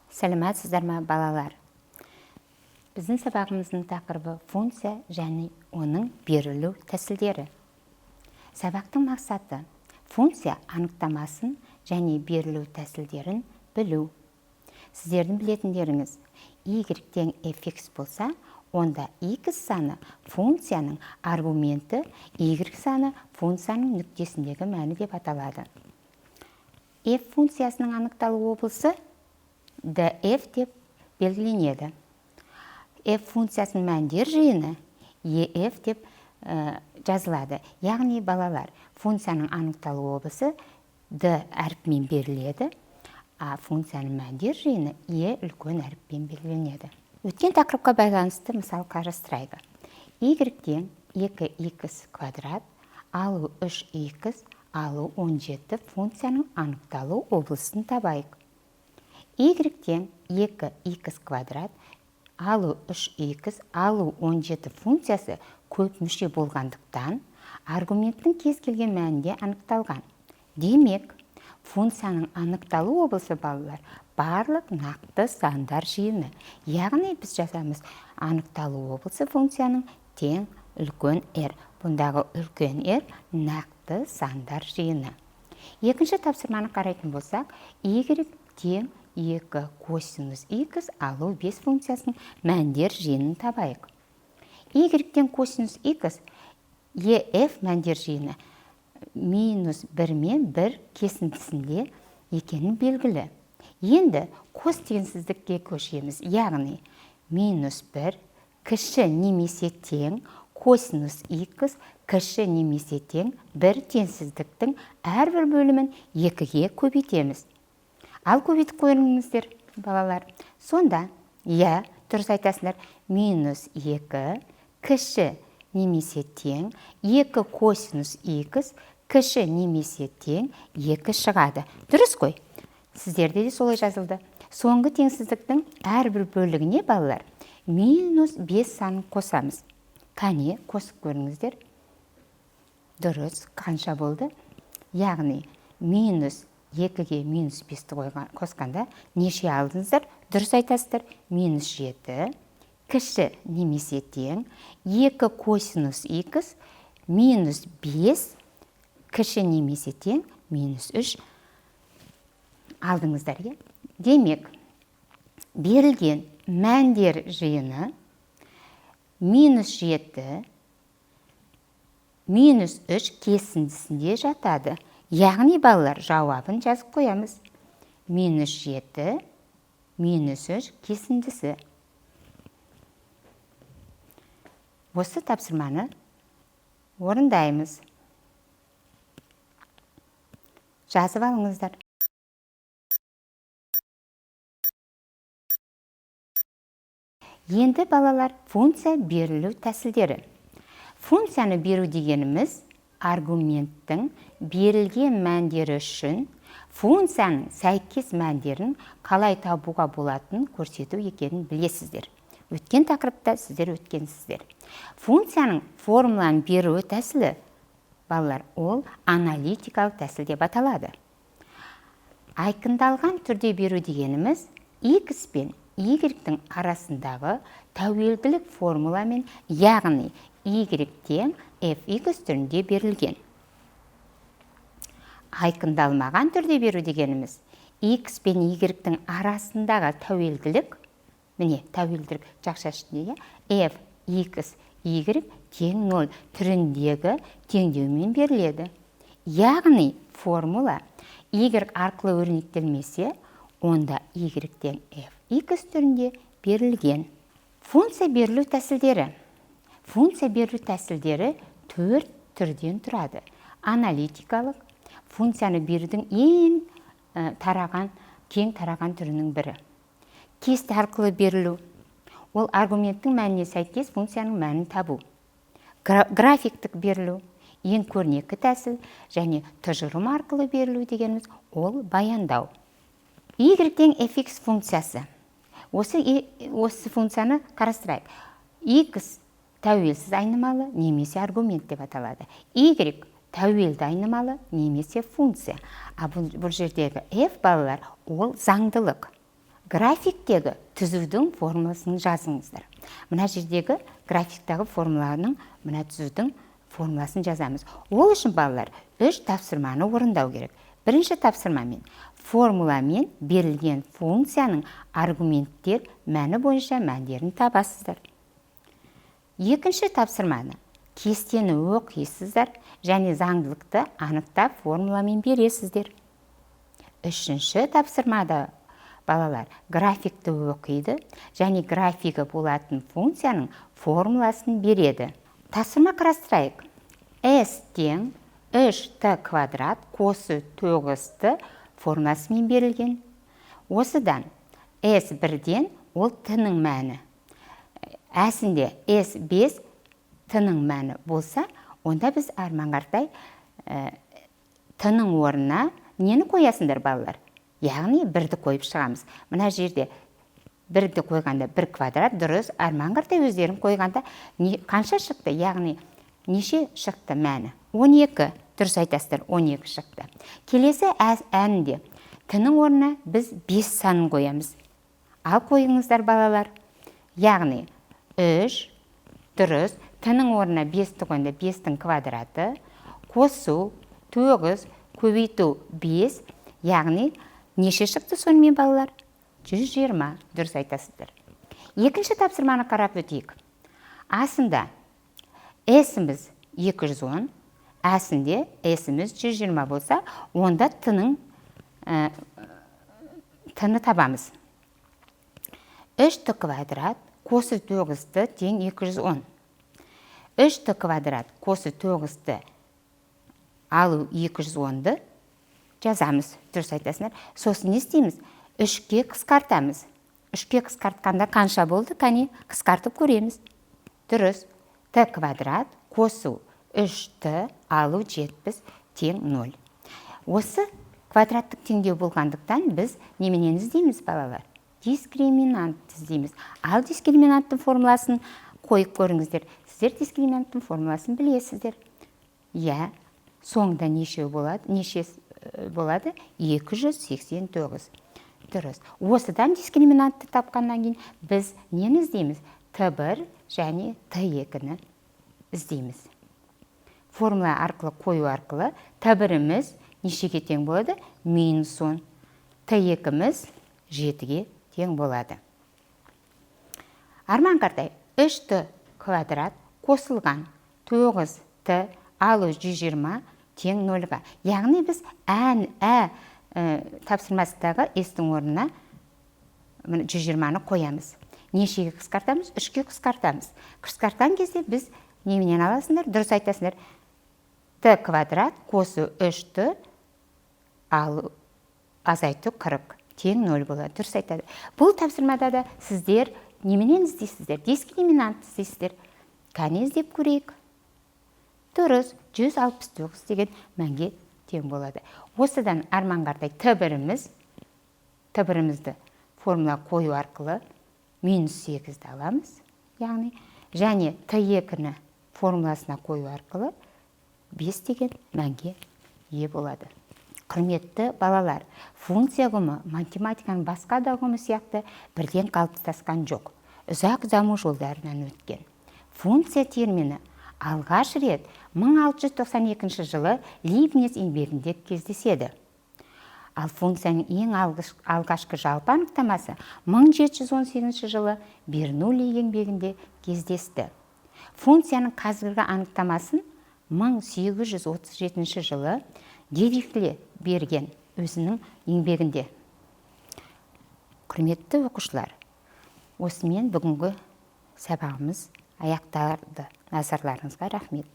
Сәлеметсіздер ме, балалар? Біздің сабағымыздың тақырыбы функция және оның берілу тәсілдері. Сабақтың мақсаты функция анықтамасын және берілу тәсілдерін білу. Сіздердің білетіндеріңіз, y тең fx болса, онда x саны функцияның аргументі, y саны функцияның нүктесіндегі мәні деп аталады. F функциясының анықталу облысы df деп белгіленеді. F функциясының мәндер жиыны ef деп жазылады. Яғни, балалар, функцияның анықталу облысы d әрпімен беріледі, а функцияның мәндер жиыны e үлкен әріппен белгіленеді. Өткен тақырыпқа байланысты мысал қарастырайық. Y тең 2x квадрат алу 3x алу 17 функцияның анықталу облысын табайық. Y тең 2x квадрат алу 3x алу 17 функциясы көп мүше болғандықтан, аргументтің кез келген мәнінде анықталған. Демек, функцияның анықталу облысы, балалар, барлық нақты сандар жиыны. Яғни біз жазамыз: анықталу облысы функцияның тең үлкен R. Бұндағы үлкен R нақты сандар жиыны. Екінші тапсырманы қарайтын болсақ, y тең 2 косинус x алу 5 функциясының мәндер жиынын табайық. Y тең косинус x ef мәндер жиыны минус 1 мен 1 кесіндісінде екенін белгілі. Енді қос теңсіздікке көшеміз, яғни минус 1 кіші немесе тең косинус x кіші немесе тең 1 теңсіздіктің әрбір бөлімін 2-ге көбейтеміз. Ал көбейтіп көріңіздер, балалар. Сонда, иә, дұрыс айтасыңдар, минус 2 кіші немесе тең 2 косинус x кіші немесе тең 2 шығады. Дұрыс қой? Сіздерде де солай жазылды. Соңғы теңсіздіктің әрбір бөлігіне, балалар, минус 5 санын қосамыз. Кәне, қосып көріңіздер. Дұрыс, қанша болды? Яғни минус 2-ге минус 5-ті қосқанда неше алдыңыздар? Дұрыс айтасыздар, минус 7 кіші немесе тең 2 косинус x минус 5 кіші немесе тең минус 3 алдыңыздар, иә? Демек, берілген мәндер жиыны минус 7 минус 3 кесіндісінде жатады. Яғни, балалар, жауабын жазып қоямыз: минус 7 минус 3 кесіндісі. Осы тапсырманы орындаймыз. Жазып алыңыздар. Енді, балалар, функция берілу тәсілдері. Функцияны беру дегеніміз аргументтің берілген мәндері үшін функцияның сәйкес мәндерін қалай табуға болатынын көрсету екенін білесіздер. Өткен тақырыпта сіздер өткенсіздер. Функцияның формуланы беруі тәсілі, балалар, ол аналитикалық тәсіл деп аталады. Айқындалған түрде беру дегеніміз x пен y-тің арасындағы тәуелділік формуламен, яғни y тең fx түрінде берілген. Айқындалмаған түрде беру дегеніміз x пен y-тің арасындағы тәуелділік, міне, тәуелділік жақша ішінде, f x y тең 0 түріндегі теңдеумен беріледі. Яғни формула y арқылы өрнектелмесе, онда y тең f x түрінде берілген. Функция берілу тәсілдері. Функция берілу тәсілдері 4 түрден тұрады. Аналитикалық функцияны берудің ең тараған, кең тараған түрінің бірі. Кесте арқылы берілу. Ол аргументтің мәніне сәйкес функцияның мәнін табу. Графиктік берілу ең көрнекі тәсіл және тұжырым арқылы берілу дегеніміз ол баяндау. Y тең fx функциясы. Осы функцияны қарастырайық. X тәуелсіз айнымалы немесе аргумент деп аталады. Y тәуелді айнымалы немесе функция. А бұл жердегі f, балалар, ол заңдылық. Графиктегі түзудің формуласын жазыңыздар. Мына жердегі графиктегі формуланың, мына түзудің формуласын жазамыз. Ол үшін, балалар, үш тапсырманы орындау керек. Бірінші тапсырмамен формуламен берілген функцияның аргументтер мәні бойынша мәндерін табасыздар. Екінші тапсырманы кестені оқисыздар және заңдылықты анықтап формуламен бересіздер. Үшінші тапсырмада балалар графикті оқиды және графигі болатын функцияның формуласын береді. Тапсырма қарастырайық. S тең 3t квадрат қосу 9t формуласымен берілген. Осыдан S бірден ол t-ның мәні. Әсінде S 5 t-ның мәні болса, онда біз арман қаратай t-ның орнына нені қоясыңдар, балалар? Яғни бірді қойып шығамыз. Мына жерде бірді қойғанда бір квадрат, дұрыс. Арман қаратай өздерің қойғанда қанша шықты? Яғни неше шықты мәні? 12. Дұрыс айтасыздар, 12 шықты. Келесі әнінде t-ның орнына біз 5 санын қоямыз. Ал қойыңыздар, балалар. Яғни 3, дұрыс, t-ның орнына 5-ті қойғанда 5-тің квадраты қосу 9 көбейту 5, яғни неше шықты сонымен, балалар? 120, дұрыс айтасыздар. Екінші тапсырманы қарап өтейік. Асында S-іміз 210, әсінде S-іміз 120 болса, онда t-ның t-ны табамыз. 3t квадрат қосу 9t тең 210. 3t квадрат қосу 9t алу 210-ды жазамыз. Дұрыс айтасыңдар. Сосын не істейміз? Үшке қысқартамыз. Үшке қысқартқанда қанша болды? Кәне, қысқартып көреміз. Дұрыс. Т квадрат қосу 3t алу 70 тең 0. Осы квадраттық теңдеу болғандықтан, біз неменен іздейміз, балалар? Дискриминант іздейміз. Ал дискриминанттың формуласын қойып көріңіздер. Сіздер дискриминанттың формуласын білесіздер. Иә, соңында неше болады? Неше болады? 289. Дұрыс. Осыдан дискриминантты тапқаннан кейін біз нені іздейміз? Т1 және Т2-ні іздейміз. Формула арқылы қою арқылы Т1-іміз нешеге тең болады? Минус 10. Т2-міз 7-ге тең болады. Арман қаратай 3Т квадрат қосылған 9Т алу 120 тең 0-ға. Яғни біз ән, ә тапсырмасындағы S-тің орнына 120-ны қоямыз. Нешеге қысқартамыз? Үшке қысқартамыз. Қысқартқан кезде біз неменен аласыңдар? Дұрыс айтасыңдар. Т квадрат қосу 3Т алу азайту 40 тең 0 болады. Дұрыс айтады. Бұл тапсырмада да сіздер неменен іздейсіздер? Дискриминант іздейсіздер. Кәне, іздеп көрейік. Дұрыс, 169 деген мәнге тең болады. Осыдан арман қаратай Т бірімізді формула қою арқылы минус 8-ді аламыз, яғни және Т2-ні формуласына қою арқылы 5 деген мәнге ие болады. Құрметті балалар, функция ұғымы математиканың басқа да ұғымы сияқты бірден қалыптасқан жоқ. Ұзақ даму жолдарынан өткен. Функция термині алғаш рет 1692 жылы Лейбниц еңбегінде кездеседі. Ал функцияның ең алғашқы жалпы анықтамасы 1718 жылы Бернулли еңбегінде кездесті. Функцияның қазіргі анықтамасын 1837 жылы Дирихле берген өзінің еңбегінде. Құрметті оқушылар, осымен бүгінгі сабағымыз аяқталды. Назарларыңызға рахмет.